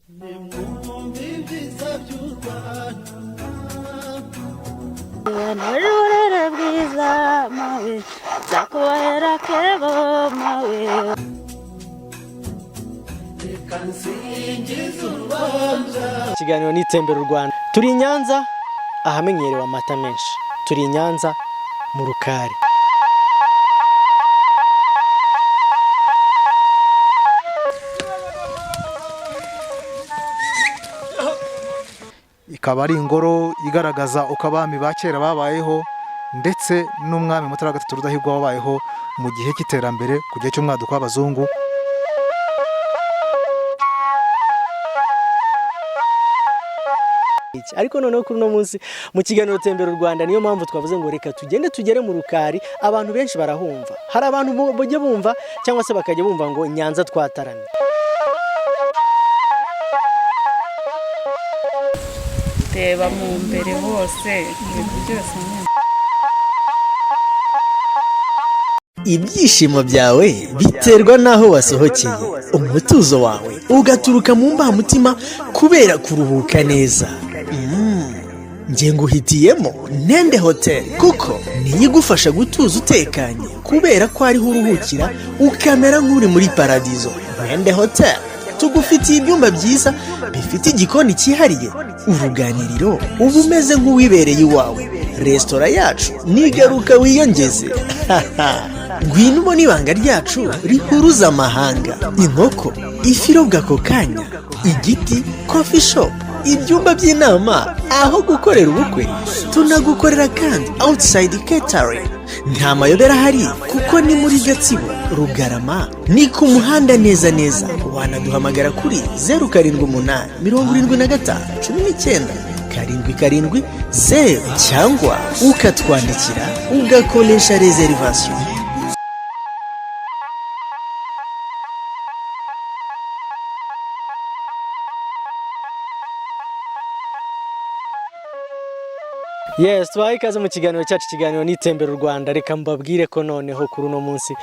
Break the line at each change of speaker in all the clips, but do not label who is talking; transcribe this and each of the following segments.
Nimwumve ibyiza by'u Rwanda.
Uburere bwiza mawe, nzakubahera kebo mawe.
Reka nsingize u Rwanda.
Ikiganiro n'Itembera u Rwanda. Turi i Nyanza ahamenyerewe amata menshi, turi i Nyanza mu Rukari.
Ikaba ari ingoro igaragaza uko abami ba kera babayeho, ndetse n'umwami Mutara wa III Rudahigwa wabayeho mu gihe cy'iterambere, ku gihe cy'umwaduko w'abazungu.
Ariko noneho kuri uno munsi mu kiganiro Tembera u Rwanda, niyo mpamvu twavuze ngo reka tugende tugere mu Rukari. Abantu benshi barahumva, hari abantu bajya bumva cyangwa se bakajya bumva ngo Nyanza twataramye.
Reba mu mbere hose, ibintu byose nyine.
Ibyishimo byawe biterwa n'aho wasohokeye, umutuzo wawe ugaturuka mu mbamutima kubera kuruhuka neza. Njye nguhitiyemo Ntende Hoteli, kuko niyo igufasha gutuza utekanye, kubera ko ariho uruhukira ukamera nk'uri muri paradizo. Ntende Hoteli tugufitiye ibyumba byiza bifite igikoni cyihariye, uruganiriro uba umeze nk'uwibereye iwawe, resitora yacu nigaruka wiyongeze. Ngwino ubone ibanga ryacu rihuruza amahanga: inkoko, ifi irobwa ako kanya, igiti, coffee shop, ibyumba by'inama, aho gukorera ubukwe. Tunagukorera kandi outside catering. Nta mayobera ahari, kuko ni muri Gatsibo, Rugarama, ni ku muhanda neza neza. Wanaduhamagara kuri 0787519770, cyangwa ukatwandikira ugakoresha reservation. Yes, tubahe ikaze mu kiganiro cyacu, ikiganiro n'Itembera u Rwanda. Reka mbabwire ko noneho kuri uno munsi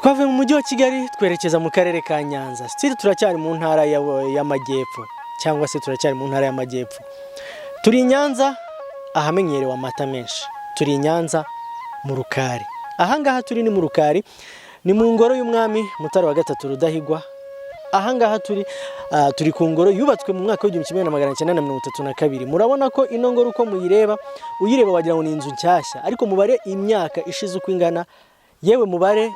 twavuye mu mujyi wa Kigali, twerekeza mu karere ka Nyanza. Still turacyari mu ntara y'Amajyepfo, cyangwa se turacyari mu ntara y'Amajyepfo. Turi i Nyanza ahamenyerewe amata menshi, turi i Nyanza mu Rukari. Ahangaha turi ni mu Rukari, ni mu ngoro y'umwami Mutara wa III Rudahigwa. Ahangaha turi, turi ku ngoro yubatswe mu mwaka w'1932. Murabona ko ino ngoro uko muyireba, uyireba wagira ngo ni inzu nshyashya, ariko mubare imyaka ishize uko ingana, yewe mubare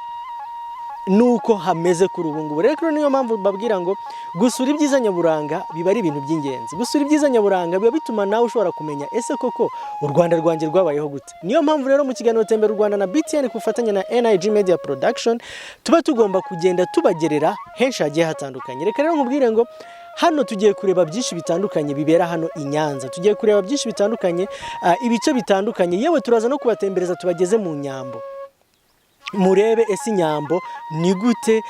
nuko hameze kuri ubu ngubu. Rero niyo mpamvu mbabwira ngo gusura ibyiza nyaburanga biba ari ibintu by'ingenzi. Gusura ibyiza nyaburanga biba bituma nawe ushobora kumenya ese koko u Rwanda rwanjye rwabayeho gute. Niyo mpamvu rero mu kiganiro Tembera u Rwanda na BTN ku bufatanye na NIG Media Production tuba tugomba kugenda tubagerera henshi hagiye hatandukanye. Reka rero nkubwire ngo hano tugiye kureba byinshi bitandukanye bibera hano i Nyanza, tugiye kureba byinshi bitandukanye, ibice bitandukanye, yewe turaza no kubatembereza tubageze mu Nyambo, murebe ese inyambo ni gute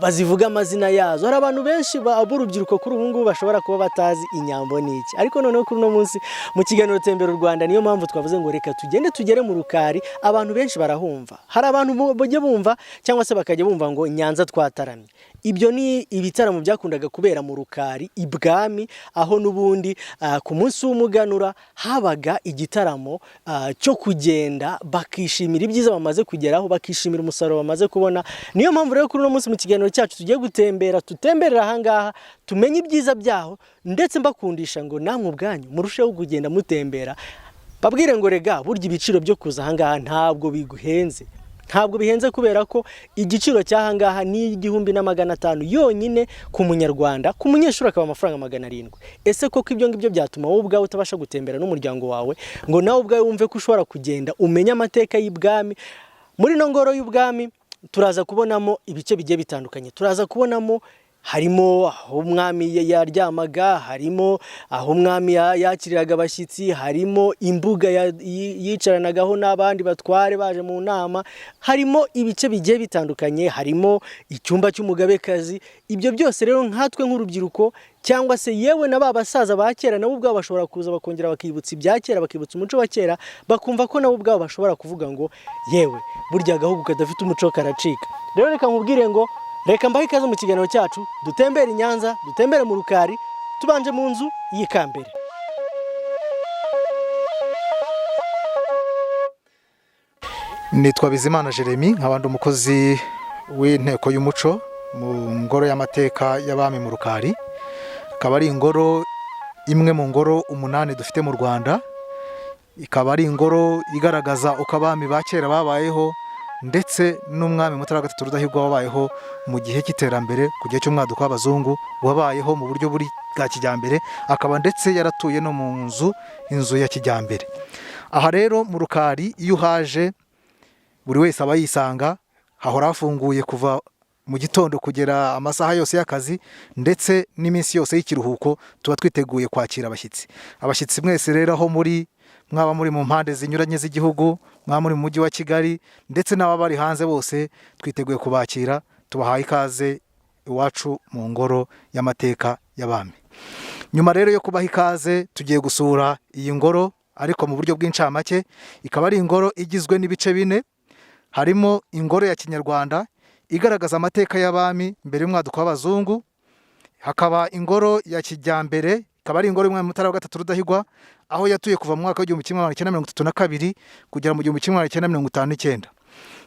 bazivuga amazina yazo. Hari abantu benshi b'urubyiruko kuri ubu ngubu bashobora kuba batazi inyambo ni iki. Ariko noneho kuri uno munsi mu kiganiro Tembera u Rwanda, niyo mpamvu twavuze ngo reka tugende tugere mu Rukari. Abantu benshi barahumva, hari abantu bajya bumva cyangwa se bakajya bumva ngo Nyanza twataramye. Ibyo ni ibitaramo byakundaga kubera mu Rukari ibwami, aho n'ubundi ku munsi w'umuganura habaga igitaramo cyo kugenda bakishimira ibyiza bamaze kugeraho, bakishimira umusaruro bamaze kubona. Niyo mpamvu rero kuri uno munsi mu kiganiro cyacu tugiye gutembera, tutemberera ahangaha, tumenye ibyiza byaho, ndetse mbakundisha ngo namwe ubwanyu murusheho kugenda mutembera. Babwire ngo rega burya ibiciro byo kuza ahangaha ntabwo biguhenze, ntabwo bihenze, kubera ko igiciro cy'ahangaha ni 1500 yonyine ku munyarwanda, ku munyeshuri akaba amafaranga 700. Ese koko ibyo ngibyo byatuma wowe ubwawe utabasha gutembera n'umuryango wawe, ngo nawe ubwawe wumve ko ushobora kugenda umenye amateka y'ibwami? Muri ino ngoro y'ubwami turaza kubonamo ibice bigiye bitandukanye. Turaza kubonamo harimo aho umwami yaryamaga, harimo aho umwami yakiriraga abashyitsi, harimo imbuga yicaranagaho n'abandi batware baje mu nama, harimo ibice bigiye bitandukanye, harimo icyumba cy'umugabekazi. Ibyo byose rero nkatwe nk'urubyiruko, cyangwa se yewe na ba basaza ba kera, nabo ubwabo bashobora kuza bakongera bakibutsa ibya kera, bakibutsa umuco wa kera, bakumva ko nabo ubwabo bashobora kuvuga ngo yewe burya agahugu kadafite umuco karacika. Rero reka nkubwire ngo Reka mbahe ikaze mu kiganiro cyacu, dutembere i Nyanza, dutembere mu Rukari, tubanje mu nzu y'ikambere.
Nitwa Bizimana Jeremy, nkaba ndi umukozi w'inteko y'umuco mu ngoro y'amateka y'abami mu Rukari. Akaba ari ingoro imwe mu ngoro 8 dufite mu Rwanda. Ikaba ari ingoro igaragaza uko abami ba kera babayeho, ndetse n'umwami Mutara wa III Rudahigwa wabayeho mu gihe cy'iterambere, ku gihe cy'umwaduko w'abazungu, wabayeho mu buryo buri bwa kijyambere, akaba ndetse yaratuye no mu nzu, inzu ya kijyambere. Aha rero mu Rukari iyo uhaje buri wese aba yisanga, hahora hafunguye kuva mu gitondo kugera amasaha yose y'akazi, ndetse n'iminsi yose y'ikiruhuko tuba twiteguye kwakira abashyitsi. Abashyitsi mwese rero aho muri, mwaba muri mu mpande zinyuranye z'igihugu, mwaba muri mu mujyi wa Kigali, ndetse n'ababa bari hanze bose twiteguye kubakira, tubahaye ikaze iwacu mu ngoro y'amateka y'abami. Nyuma rero yo kubaha ikaze, tugiye gusura iyi ngoro ariko mu buryo bw'incamake. Ikaba ari ingoro igizwe n'ibice 4. Harimo ingoro ya kinyarwanda igaragaza amateka y'abami mbere y'umwaduko w'abazungu, hakaba ingoro ya kijyambere, ikaba ari ingoro y'umwami Mutara wa III Rudahigwa, aho yatuye kuva mu mwaka w'1932 kugera mu 1959.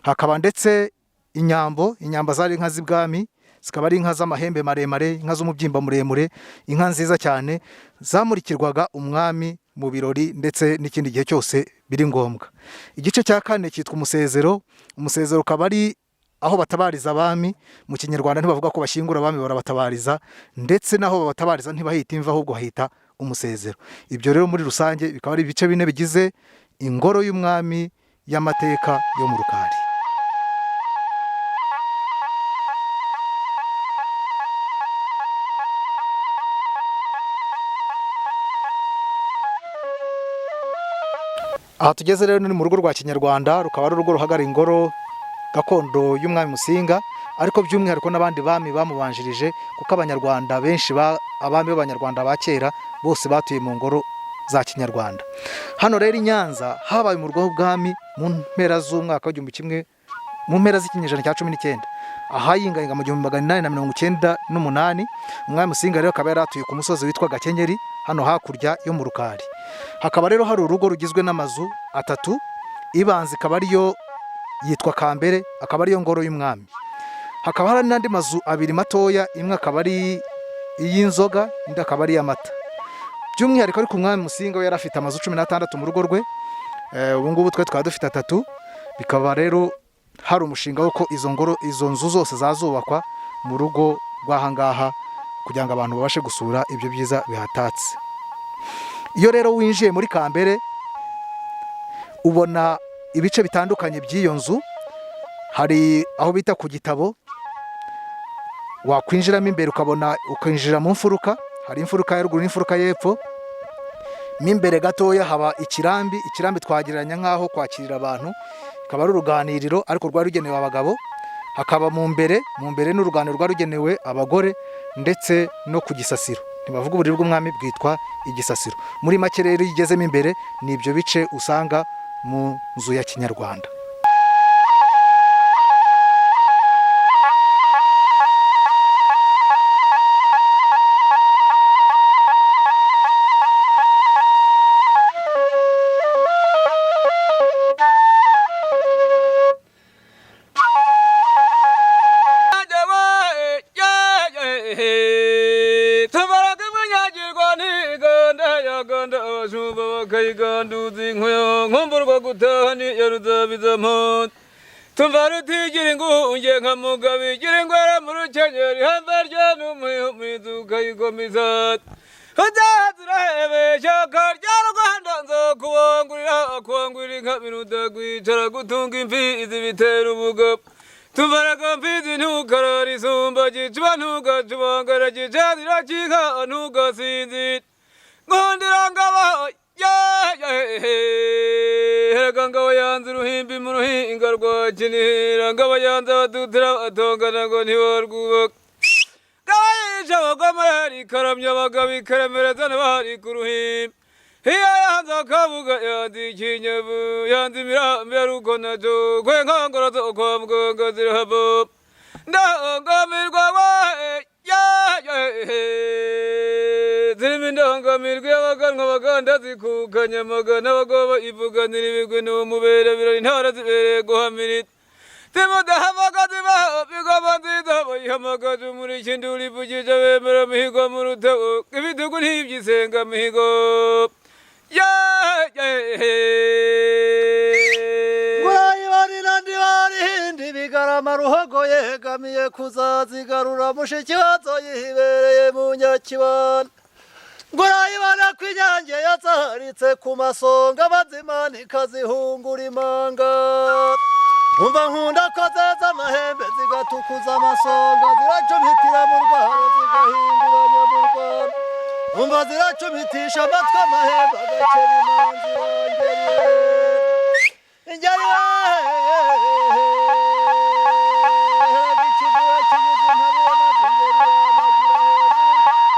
Hakaba ndetse inyambo, inyamba zari inka z'ibwami, zikaba ari inka z'amahembe maremare, inka z'umubyimba muremure, inka nziza cyane zamurikirwaga umwami mu birori ndetse n'ikindi gihe cyose biri ngombwa. Igice cya 4 cyitwa umusezero. Umusezero ukaba ari aho batabariza abami. Mu kinyarwanda ntibavuga ko bashyingura abami, barabatabariza, ndetse naho babatabariza ntibahita imva, ahubwo bahita umusezero. Ibyo rero muri rusange bikaba ari ibice 4 bigize ingoro y'umwami y'amateka yo mu Rukari. Aha tugeze rero ni mu rugo rwa kinyarwanda, rukaba ari urugo ruhagarariye ingoro gakondo y'umwami Musinga, ariko by'umwihariko n'abandi bami bamubanjirije, kuko abanyarwanda benshi abami b'abanyarwanda ba kera bose batuye mu ngoro za kinyarwanda. Hano rero i Nyanza habaye umurwa w'ubwami mu mpera z'umwaka w'igihumbi kimwe, mu mpera z'ikinyejana cya 19, ahayingayinga mu 1898. Umwami Musinga rero akaba yaratuye ku musozi witwa Gakenyeri, hano hakurya yo mu Rukari. Hakaba rero hari urugo rugizwe n'amazu 3, ibanza ikaba ariyo yitwa Kambere, akaba ariyo ngoro y'umwami. Hakaba hari n'andi mazu 2 matoya, imwe akaba ari iy'inzoga, indi akaba ari iy'amata. By'umwihariko ariko umwami Musinga we yari afite amazu 16 mu rugo rwe, ubu ngubu twe twaba dufite 3. Bikaba rero hari umushinga w'uko izo ngoro, izo nzu zose zazubakwa mu rugo rw'ahangaha, kugira ngo abantu babashe gusura ibyo byiza bihatatse. Iyo rero winjiye muri Kambere ubona ibice bitandukanye by'iyo nzu. Hari aho bita ku gitabo, wakwinjiramo imbere ukabona ukinjira mu mfuruka, hari imfuruka ya ruguru n'imfuruka y'epfo. Mo imbere gatoya haba ikirambi. Ikirambi twagereranya nk'aho kwakirira abantu, ikaba ari uruganiriro ariko rwari rugenewe abagabo. Hakaba mu mbere n'uruganiriro rwari rugenewe abagore, ndetse no ku gisasiro. Ntibavuga uburiri bw'umwami, bwitwa igisasiro. Muri make rero iyo ugezemo imbere ni ibyo bice usanga mu nzu ya kinyarwanda.
Tumva rutigira ingunge nka mugabo igira ingwara mu rukenyeri, hamba rya n'umuyomizi ukayikomeza. Uzaza urahebesha rya Rwanda, nzokubangurira kubangurira inka biruta kwicara gutunga imfizi bitera ubugabo. Tumva mfizi ntukarara isumba gicuba ntugacubangara gicanira cy'inka ntugasinzira. Nkundira ngabo herega ngabo yanze uruhimbi mu ruhinga rwa Kinihira, ngabo yanze abatutira batongana ngo ntibarwubaka. Ngabo yica abagoma yarikaramye abagabo ikaremereza ntibari ku ruhimbi. Iyo yanze akabuga yanze ikinyabu, yanze imirambi ya Rukonajo, kwe nkongoro zo kwa muganga zirahava. Ndangamirwa we zirimo indangamirwa y'abaganwa baganda zikukanya amagana abagoba ivuganira ibigwi n'umubera birori intara zibereye guhamirira zimudahamagaza bigoma nziza bayihamagaje umuriki nduri ivugije bemera mihigo mu rutabo ibitugu ntibyisenga mihigo.
Murayibari nandi barihindi bigarama ruhogo yegamiye kuzazigarura mushiki wazo yibereye mu nyakibanda. Ngurayibana kw'inyange yazaritse ku masonga bazimana ikazihungura imanga. Umva nkunda ko zeza amahembe zigatukuza amasonga ziracumitira mu rwaro zigahinguranya mu rwaro. Umva ziracumitisha amatwi amahembe agakeba imanzi wangeriye. Ingeri we ikivuga kinyuze intabire maze ingeri yamagira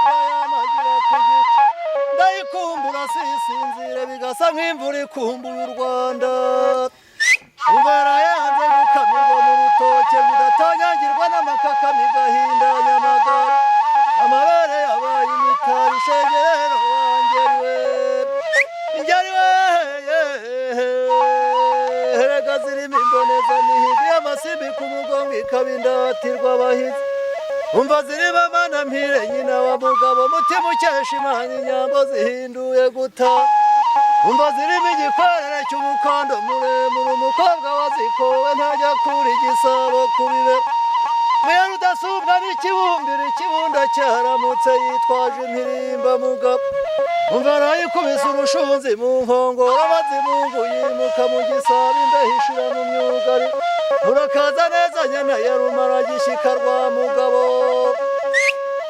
hejuru yamagira ku gicu. Ndayikumbura sisinzire bigasa nk'imvura ikumbuye u Rwanda. Ubera yanze gukamirwa mu rutoke bidatanyagirwa n'amakakama igahinda nyamagana. Amabere yabaye imitari ishengerero wangeri we. Ingeri we erega zirimo imboneza mihigo y'amasimbi ku mugongo ikaba indatirwa abahizi. Umva zirimo amana mpire nyina wa mugabo mutima ukesha imana inyambo zihinduye guta. Umva zirimo igikwerere cy'umukondo muremure umukobwa wazikowe ntajya kura igisabo ku bibero. Mwera rudasumbwa n'ikibumbiro ikibunda cyaramutse yitwaje impirimba mugabo. Umva arayikubise urushunzi mu nkongoro abazimungu yimuka mu gisabo imbeho ishira mu myugari. Murakaza neza nyana ya rumara gishyika rwa mugabo.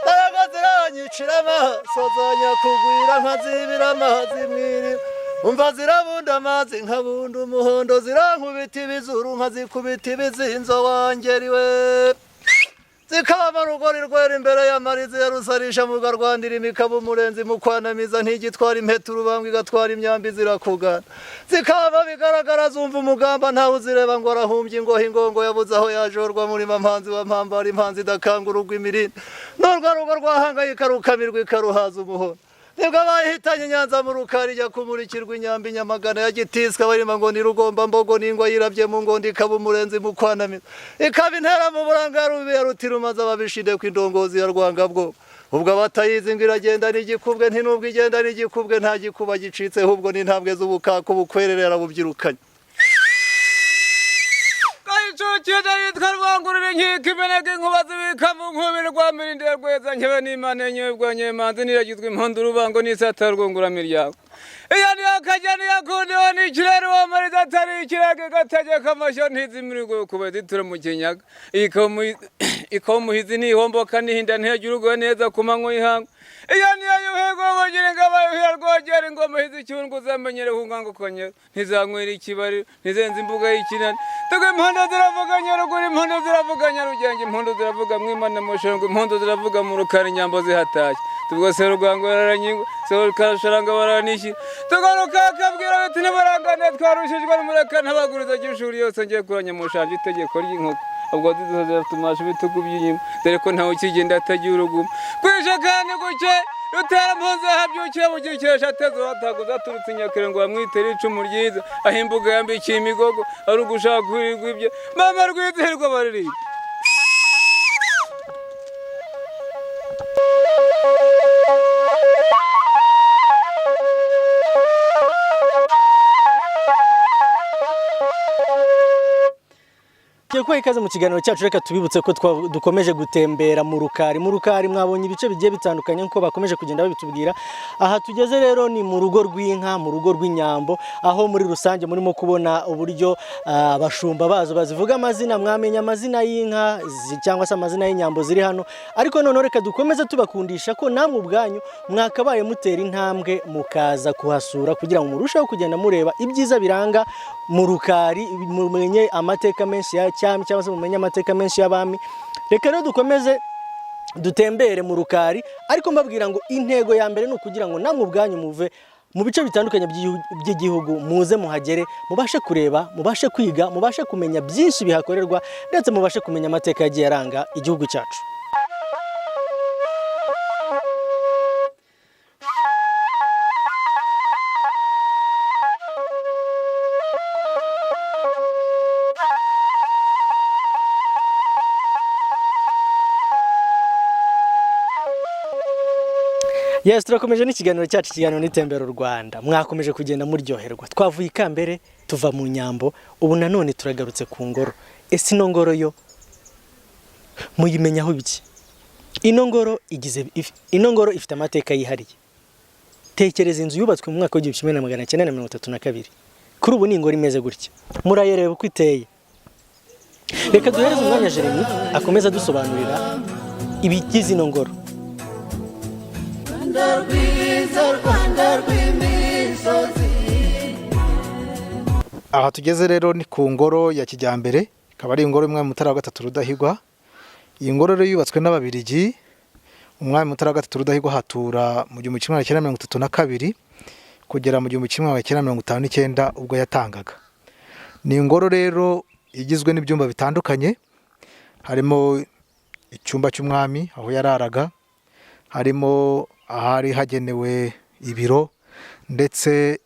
Mbaraga ziranyicira amaso zanyakugwira nkazibira amazi mwiriwe. Umva zirabunda amazi nkabunda umuhondo zirankubita ibizuru nkazikubita ibizinzo wangeriwe. Zikaba rugori rwera imbere y'amariza ya rusarisha muga rwandira imikaba umurenzi mu kwanamiza ntigitwara impeta urubambwe igatwara imyambi zirakugana. Zikaba bigaragara zumva umugamba ntawe uzireba ngo arahumbye ingohe ingongo yabuze aho yajorwa murima mpanzi wa mpambara impanzi idakanga urugo imirindi. N'urwo rugo rwahangayika rukamirwa ikaruhaza umuhondo. Nibwo bayihitanye Nyanza mu rukari ijya kumurikirwa inyambi Nyamagana ya Gitiswa barima ngo ni rugomba mbogo n'ingwa yirabye mu ngondo ikaba umurenzi mu kwanamiza. Ikaba intera mu buranga ya rutirumaza ababishide ku indongozi ya Rwangabwoba. Ubwo abatayizi ngo iragenda n'igikubwe ntinubwo igenda n'igikubwe nta gikuba gicitse ahubwo n'intambwe z'ubukaka ubukwerere yarabubyirukanye.
Kayicukije yitwa rwangurira inkiko imeneka inkuba zibika mu nkubiri rwa mirindi ya rweza nkebe n'imana nyebwa nyemanzi niragizwe impundu urubango n'isata rwunguramiryango. Iyo niyo kajya niyo kundiho ni ikirere uwo mariza atari ikirege gategeka amashyo ntizimirirwe kuba zitura mu kinyaga. Ikaba umuhizi ntihomboka ntihinda ntiyagira urugo neza ku manywa y'ihangu. Iyo niyo yuhigo bugira ingabo yuhira rwogera ingoma hizi icyungu zamenyere hungango konyera ntizanywera ikibari ntizenze imbuga y'ikinani. Tuge impundu ziravuga Nyaruguru impundu ziravuga Nyarugenge impundu ziravuga Mwimana Mushongo impundu ziravuga mu rukari inyambo zihatashye. Tubwo Serugwango bararanyingwa Serukarasharanga baranishyira. Tugaruka akabwira bati ntibarangane twarushijwe n'umureka ntabaguriza gishuri yose ngiye kuranya mushanje itegeko ry'inkoko. Ubwo zizoza tumasha ibitugu by'inyuma dore ko ntawe ukigenda atagira urugumo. Kwisha kandi guke rutera mpunzi ahabyukiye bugikesha ateze wataguza aturutse Nyakire ngo bamwitere icumu ryiza aho imbuga yambikiye imigogo ari ugushaka kwirirwa ibye mama rwizihirwa baririmba.
Tugiye kubaha ikaze mu kiganiro cyacu reka tubibutse ko dukomeje gutembera mu rukari. Mu rukari mwabonye ibice bigiye bitandukanye nkuko bakomeje kugenda babitubwira. Aha tugeze rero ni mu rugo rw'inka, mu rugo rw'inyambo, aho muri rusange murimo kubona uburyo abashumba bazo bazivuga amazina, mwamenya amazina y'inka cyangwa se amazina y'inyambo ziri hano. Ariko noneho reka dukomeze tubakundisha ko namwe ubwanyu mwakabaye mutera intambwe mukaza kuhasura kugira ngo murusheho kugenda mureba ibyiza biranga mu rukari, mumenye amateka menshi ya cyami cyangwa se mumenye amateka menshi y'abami. Reka rero dukomeze dutembere mu rukari, ariko mbabwira ngo intego ya mbere ni ukugira ngo namwe ubwanyu muve Mu bice bitandukanye by'igihugu, muze muhagere, mubashe kureba, mubashe kwiga, mubashe kumenya byinshi bihakorerwa, ndetse mubashe kumenya amateka yagiye aranga igihugu cyacu. Yes, turakomeje n'ikiganiro cyacu, ikiganiro n'itembera u Rwanda. Mwakomeje kugenda muryoherwa. Twavuye ikambere, tuva mu Nyambo, ubu nanone turagarutse ku ngoro. Ese ino ngoro yo muyimenyaho ibiki? Ino ngoro ifite amateka yihariye. Tekereza inzu yubatswe mu mwaka wa 1932. Kuri ubu ni ingoro imeze gutya. Murayereba uko iteye. Reka duhereze umwanya Jeremy akomeza adusobanurira ibigize ino ngoro.
Rwanda rwiza, Rwanda rw'imisozi.
Aha tugeze rero ni ku ngoro ya kijyambere, ikaba ari ingoro y'umwami Mutara wa gatatu Rudahigwa. Iyi ngoro rero yubatswe n'Ababirigi. Umwami Mutara wa gatatu Rudahigwa hatura mu 1932 kugera mu 1959 ubwo yatangaga. Ni ingoro rero igizwe n'ibyumba bitandukanye, harimo icyumba cy'umwami aho yararaga, harimo ahari hagenewe ibiro, ndetse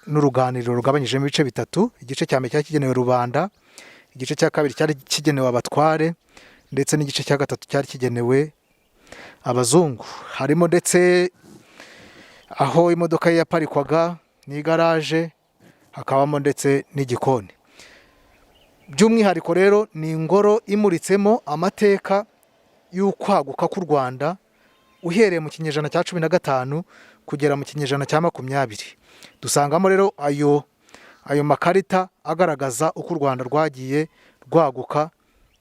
n'uruganiriro rugabanyijemo ibice bitatu. Igice cya mbere cyari kigenewe rubanda, igice cya kabiri cyari kigenewe abatware, ndetse n'igice cya gatatu cyari kigenewe abazungu. Harimo ndetse aho imodoka ye yaparikwaga n'igaraje, hakabamo ndetse n'igikoni. By'umwihariko rero ni ingoro imuritsemo amateka y'ukwaguka k'u Rwanda uhereye mu kinyejana cya 15 kugera mu kinyejana cya 20. Dusangamo rero ayo makarita agaragaza uko u Rwanda rwagiye rwaguka,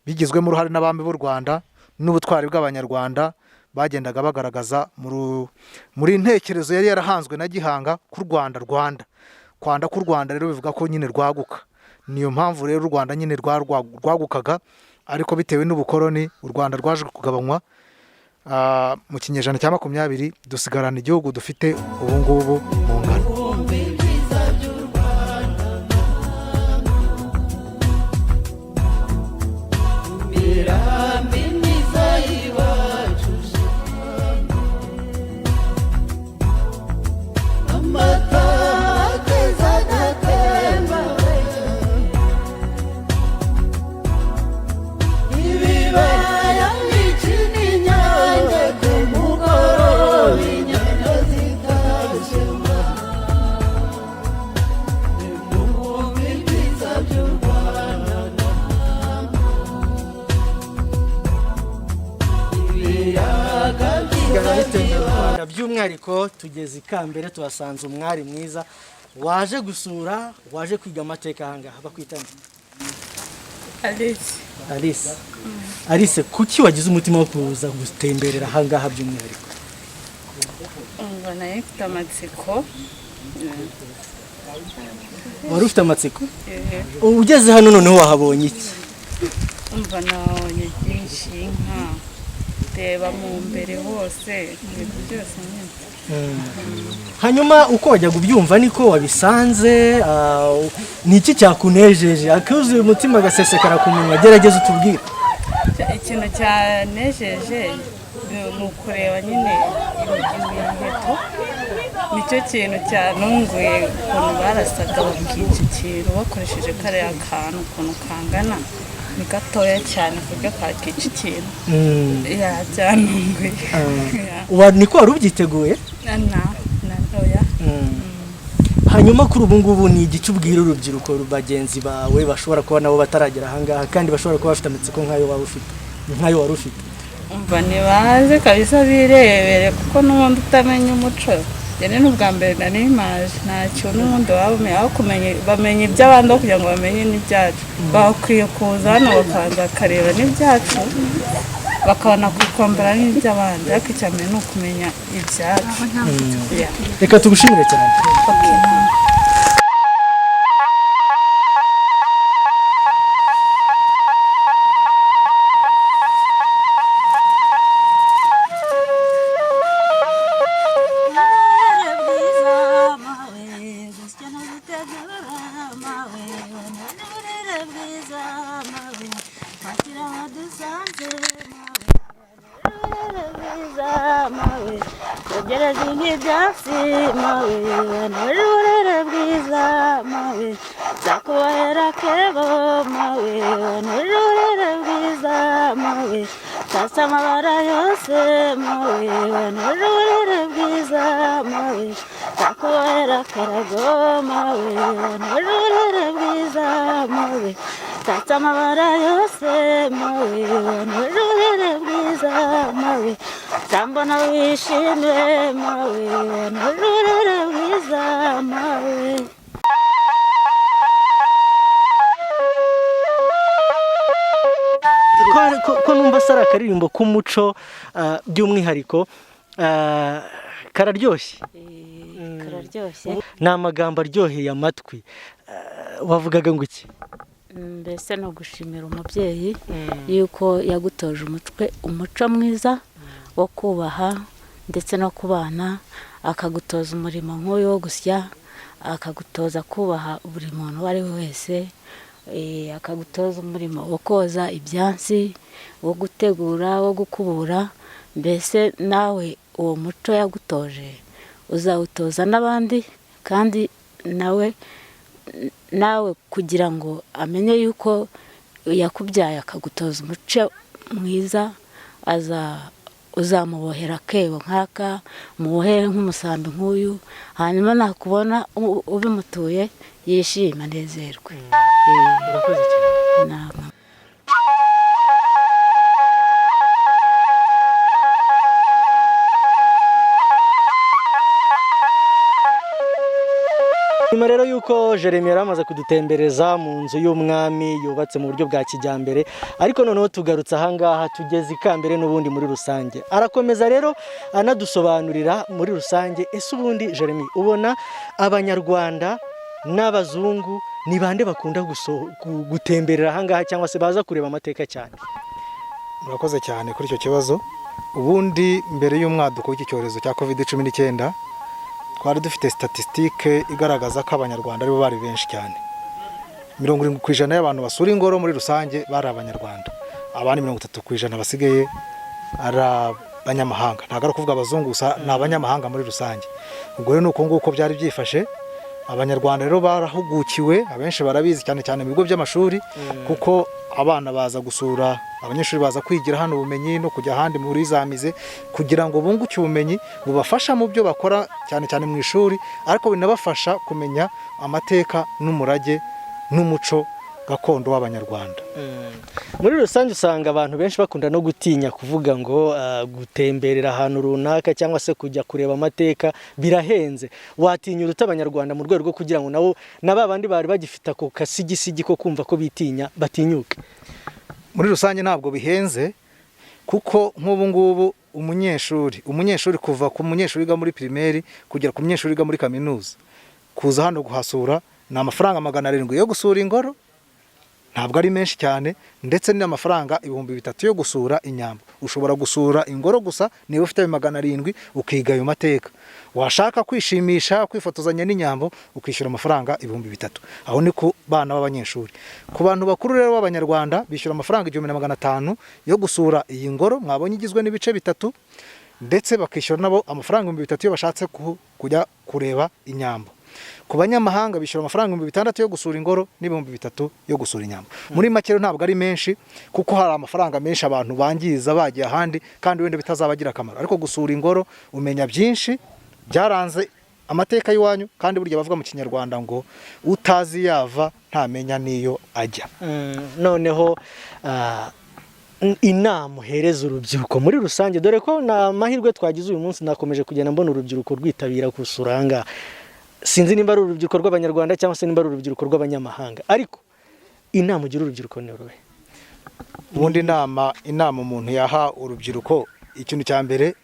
bigizwemo uruhare n'abami b'u Rwanda n'ubutwari bw'Abanyarwanda bagendaga bagaragaza muri ntekerezo yari yarahanzwe na Gihanga ku Rwanda Rwanda. Kwanda k'u Rwanda rero bivuga ko nyine rwaguka. Niyo mpamvu rero u Rwanda nyine rwagukaga, ariko bitewe n'ubukoroni u Rwanda rwaje kugabanywa mu kinyejana cya 20, dusigarana igihugu dufite ubu ngubu mu ngano.
Wumva ibyiza by'u Rwanda, imirambi myiza y'iwacu, amata akeza agatemba, ibibaya byinshi n'inyange, ku mugoroba inyana zitashye. Nimwumve ibyiza by'u Rwanda, ibiyaga byiza.
N'itembera u Rwanda, by'umwihariko tugeze ikambere, tuhasanze umwari mwiza waje gusura, waje kwiga amateka ahangaha. Bakwita nde?
Alice.
Alice. Alice, kuki wagize umutima wo kuza gutemberera ahangaha by'umwihariko?
Umva, nayo mfite amatsiko.
Wari ufite amatsiko. Ugeze hano noneho wahabonye iki?
Umva, nabonye byinshi, inka, reba mu mbere hose, ibintu byose nyine.
Hanyuma uko wajyaga ubyumva niko wabisanze? Ni iki cyakunejeje akuzuye umutima agasesekara ku munwa? Gerageza utubwire.
Ikintu cyanejeje ni ukureba nyine imiheto. Nicyo kintu cyanunguye, ukuntu barasaga bakica ikintu bakoresheje kariya kantu, ukuntu kangana, ni gatoya cyane ku buryo kakica ikintu. Ya, byanunguye. Ya.
Niko wari ubyiteguye?
Na oya.
Hanyuma kuri ubu ngubu ni igice ubwira urubyiruko bagenzi bawe bashobora kuba nabo bataragera ahangaha, kandi bashobora kuba bafite amatsiko nk'ayo waba ufite, nk'ayo wari ufite?
Umva, ntibaze kabisa birebere, kuko n'ubundi utamenya umuco, njye ni n'ubwa mbere nari mpaje, ntacyo n'ubundi waba umenya. Aho kumenya bamenya iby'abandi, aho kugira ngo bamenye n'ibyacu, bakwiye kuza hano bakabanza bakareba n'ibyacu, bakabona kwikombera n'iby'abandi, ariko icya mbere ni ukumenya ibyacu. Yeah.
Reka tugushimire cyane.
Okay.
Uburere bwiza mawe. Nzogereza inka ibyatsi mawe, wantoje uburere bwiza mawe, nzakubohera akebo mawe, wantoje uburere bwiza mawe, tatse amabara yose mawe, wantoje uburere bwiza mawe, nzakubohera akarago mawe, wantoje uburere bwiza mawe, tatse amabara yose mawe, wantoje uburere bwiza mawe, nzambona wishime mawe, wantoje uburere bwiza mawe.
Ko numva se ari akaririmbo k'umuco, by'umwihariko kararyoshye.
Kararyoshye.
Ni amagambo aryoheye amatwi. Wavugaga ngo iki?
Mbese ni ugushimira umubyeyi yuko yagutoje umutwe umuco mwiza wo kubaha ndetse no kubana, akagutoza umurimo nk'uyu wo gusya, akagutoza kubaha buri muntu uwo ari we wese, akagutoza umurimo wo koza ibyansi, wo gutegura, wo gukubura, mbese nawe uwo muco yagutoje uzawutoza n'abandi, kandi nawe kugira ngo amenye yuko yakubyaye akagutoza umuco mwiza, uzamubohera akebo nk'aka, umubohere nk'umusambi nk'uyu, hanyuma nakubona ubimutuye yishime anezerwe.
Urakoze cyane.
Nama.
Nyuma rero yuko Jeremy yari amaze kudutembereza mu nzu y'umwami yubatse mu buryo bwa kijyambere, ariko noneho tugarutse ahangaha tugeze ikambere n'ubundi muri rusange. Arakomeza rero anadusobanurira muri rusange, ese ubundi Jeremy ubona abanyarwanda n'abazungu ni bande bakunda gutemberera ahangaha cyangwa se baza kureba amateka cyane?
Murakoze cyane kuri icyo kibazo. Ubundi mbere y'umwaduko w'iki cyorezo cya covid 19 twari dufite statisitike igaragaza ko abanyarwanda aribo bari benshi cyane. 70% y'abantu basura ingoro muri rusange bari abanyarwanda, abandi 30% basigaye ari abanyamahanga. Ntabwo ari ukuvuga abazungu gusa, ni abanyamahanga muri rusange. Ubwo rero ni uko nguko byari byifashe. Abanyarwanda rero barahugukiwe, abenshi barabizi cyane cyane mu bigo by'amashuri, kuko abana baza gusura, abanyeshuri baza kwigira hano ubumenyi no kujya ahandi muri za mize kugira ngo bunguke ubumenyi bubafasha mu byo bakora cyane cyane mu ishuri, ariko binabafasha kumenya amateka n'umurage n'umuco gakondo w'abanyarwanda.
Muri rusange usanga abantu benshi bakunda no gutinya kuvuga ngo gutemberera ahantu runaka cyangwa se kujya kureba amateka birahenze. Watinya uruta abanyarwanda mu rwego rwo kugira ngo nabo na ba bandi bari bagifite ako kasigisigi ko kumva ko bitinya batinyuke?
Muri rusange ntabwo bihenze, kuko nk'ubu ngubu umunyeshuri kuva ku munyeshuri wiga muri primaire kugera ku munyeshuri wiga muri kaminuza, kuza hano kuhasura ni amafaranga 700 yo gusura ingoro, ntabwo ari menshi cyane, ndetse ni amafaranga 3000 yo gusura inyambo. Ushobora gusura ingoro gusa niba ufite ayo 700 ukiga ayo mateka. Washaka kwishimisha kwifotozanya n'inyambo ukishyura amafaranga 3000. Aho ni ku bana b'abanyeshuri. Ku bantu bakuru rero b'abanyarwanda bishyura amafaranga 1500 yo gusura iyi ngoro mwabonye igizwe n'ibice bitatu, ndetse bakishyura nabo amafaranga 3000 iyo bashatse kujya kureba inyambo. Ku banyamahanga bishyura amafaranga 6000 yo gusura ingoro n'ibihumbi 3000 yo gusura inyambo. Muri make rero ntabwo ari menshi, kuko hari amafaranga menshi abantu bangiza bagiye ahandi kandi wenda bitazabagira akamaro. Ariko gusura ingoro umenya byinshi byaranze amateka y'iwanyu, kandi burya bavuga mu Kinyarwanda ngo utazi yava ntamenya n'iyo ajya.
Noneho inama uhereza urubyiruko muri rusange, dore ko na mahirwe twagize uyu munsi nakomeje kugenda mbona urubyiruko rwitabira gusura ahangaha. Sinzi nimba ari urubyiruko rw'abanyarwanda cyangwa se nimba ari urubyiruko rw'abanyamahanga, ariko inama ugira urubyiruko ni uruhe?
Ubundi inama umuntu yaha urubyiruko, ikintu cya mbere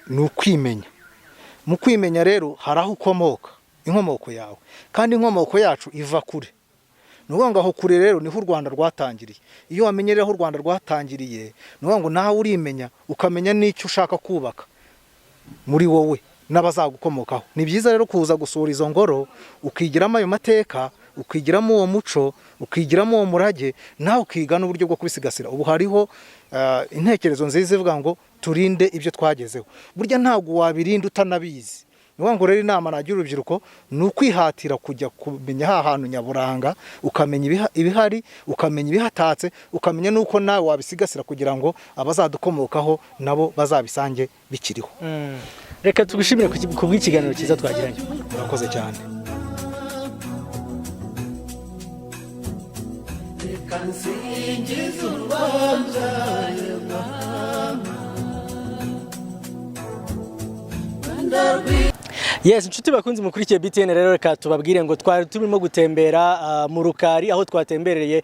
ni ukwimenya. Mu kwimenya rero hari aho ukomoka, inkomoko yawe, kandi inkomoko yacu iva kure. Ni ukuvuga ngo aho kure rero niho u Rwanda rwatangiriye. Iyo wamenye rero aho u Rwanda rwatangiriye, ni ukuvuga ngo nawe urimenya, ukamenya n'icyo ushaka kubaka muri wowe n'abazagukomokaho. Ni byiza rero kuza gusura izo ngoro, ukigiramo ayo mateka, ukigiramo uwo muco, ukigiramo uwo murage, nawe ukiga n'uburyo bwo kubisigasira. Ubu hariho intekerezo nziza ivuga ngo Turinde ibyo twagezeho. Burya ntabwo wabirinda utanabizi. Ni ukuvuga ngo rero inama nagira urubyiruko ni ukwihatira kujya kumenya ha hantu nyaburanga, ukamenya ibihari, ukamenya ibihatatse, ukamenya n'uko nawe wabisigasira kugira ngo abazadukomokaho nabo bazabisange bikiriho.
Reka tugushimire ku bw'ikiganiro cyiza twagiranye.
Murakoze cyane.
Yes, inshuti bakunzi mukurikiye BTN, rero reka tubabwire ngo twari turimo gutembera mu Rukari, aho twatembereye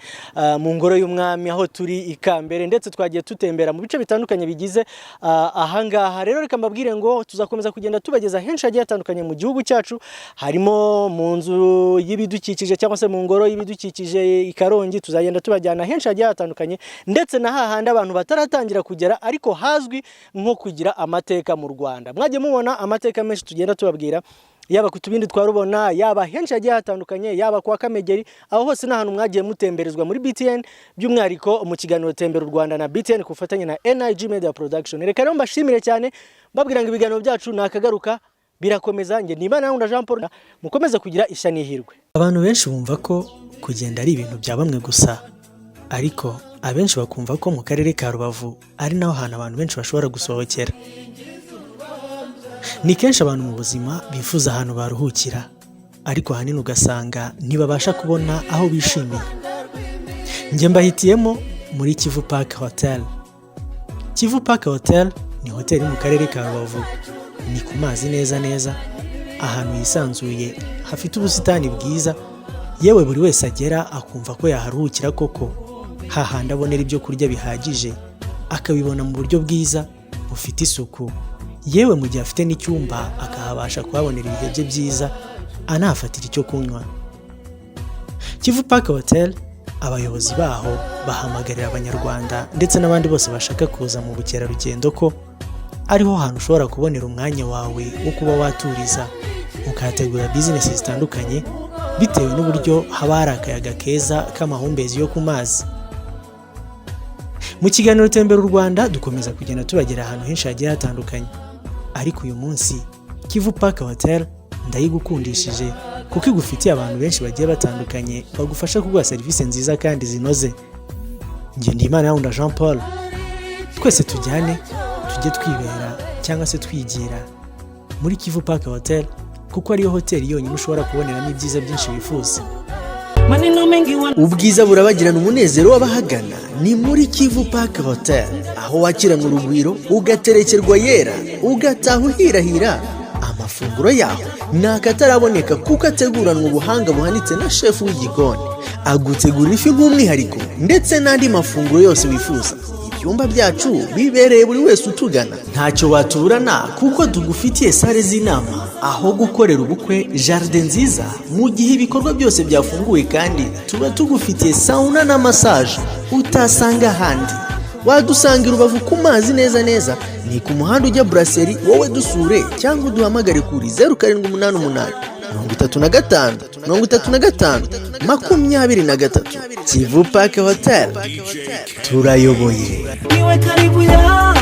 mu ngoro y'umwami, aho turi i Kambere, ndetse twagiye tutembera mu bice bitandukanye bigize ahangaha. Rero reka mbabwire ngo tuzakomeza kugenda tubageza henshi hagiye hatandukanye mu gihugu cyacu, harimo mu nzu y'ibidukikije cyangwa se mu ngoro y'ibidukikije i Karongi. Tuzagenda tubajyana henshi hagiye hatandukanye, ndetse na hahandi abantu bataratangira kugera ariko hazwi nko kugira amateka mu Rwanda. Mwagiye mubona amateka menshi tugenda tubabwira, yaba ku tubindi twa Rubona, yaba henshi hagiye hatandukanye, yaba kwa Kamegeri. Aho hose ni ahantu mwagiye mutemberezwa muri BTN, by'umwihariko mu kiganiro Tembera u Rwanda na BTN ku bufatanye na NIG Media Production. Reka rero mbashimire cyane, mbabwira ngo ibiganiro byacu nakagaruka birakomeza. Njye ni Imana Jean Paul, mukomeze kugira ishya n'ihirwe. Abantu benshi bumva ko kugenda ari ibintu bya bamwe gusa, ariko abenshi bakumva ko mu karere ka Rubavu ari naho hantu abantu benshi bashobora gusohokera. Ni kenshi abantu mu buzima bifuza ahantu baruhukira, ariko ahanini ugasanga ntibabasha kubona aho bishimiye. Njye mbahitiyemo muri Kivu Park Hotel. Kivu Park Hotel ni hoteli iri mu karere ka Rubavu, ni ku mazi neza neza, ahantu hisanzuye hafite ubusitani bwiza, yewe buri wese agera akumva ko yaharuhukira koko, hahandi abonera ibyo kurya bihagije, akabibona mu buryo bwiza bufite isuku, yewe mu gihe afite n'icyumba akahabasha kuhabonera ibihe bye byiza, anahafatira icyo kunywa. Kivu Park Hotel, abayobozi baho bahamagarira Abanyarwanda ndetse n'abandi bose bashaka kuza mu bukerarugendo ko ariho hantu ushobora kubonera umwanya wawe wo kuba waturiza, ukahategura bizinesi zitandukanye bitewe n'uburyo haba hari akayaga keza k'amahumbezi yo ku mazi. Mu kiganiro Tembera u Rwanda dukomeza kugenda tubagera ahantu henshi hagiye hatandukanye, ariko uyu munsi Kivu Park Hotel ndayigukundishije kuko igufitiye abantu benshi bagiye batandukanye bagufasha kuguha serivisi nziza kandi zinoze. Ngendimana Jean Paul, twese tujyane tujye twibera cyangwa se twigira muri Kivu Park Hotel, kuko ariyo hoteli yonyine ushobora kuboneramo ibyiza byinshi wifuza.
Ubwiza burabagirana umunezero w'abahagana ni muri Kivu Park Hotel, aho wakiranwa urugwiro, ugaterekerwa yera, ugataha uhirahira. Amafunguro yaho ni akataraboneka kuko ateguranwa ubuhanga buhanitse na shefu w'igikoni, agutegurira ifi nk'umwihariko ndetse n'andi mafunguro yose wifuza. Ibyumba byacu bibereye buri wese utugana, ntacyo watuburana kuko tugufitiye sale z'inama, aho gukorera ubukwe, jardin nziza mu gihe ibikorwa byose byafunguwe, kandi tuba tugufitiye sauna na massage utasanga ahandi. Wadusanga i Rubavu ku mazi neza neza, ni ku muhanda ujya Buraseri. Wowe dusure cyangwa uduhamagare kuri 0788 35 35 23. Kivu Park Hotel, turayoboye.
Niwe karibu ya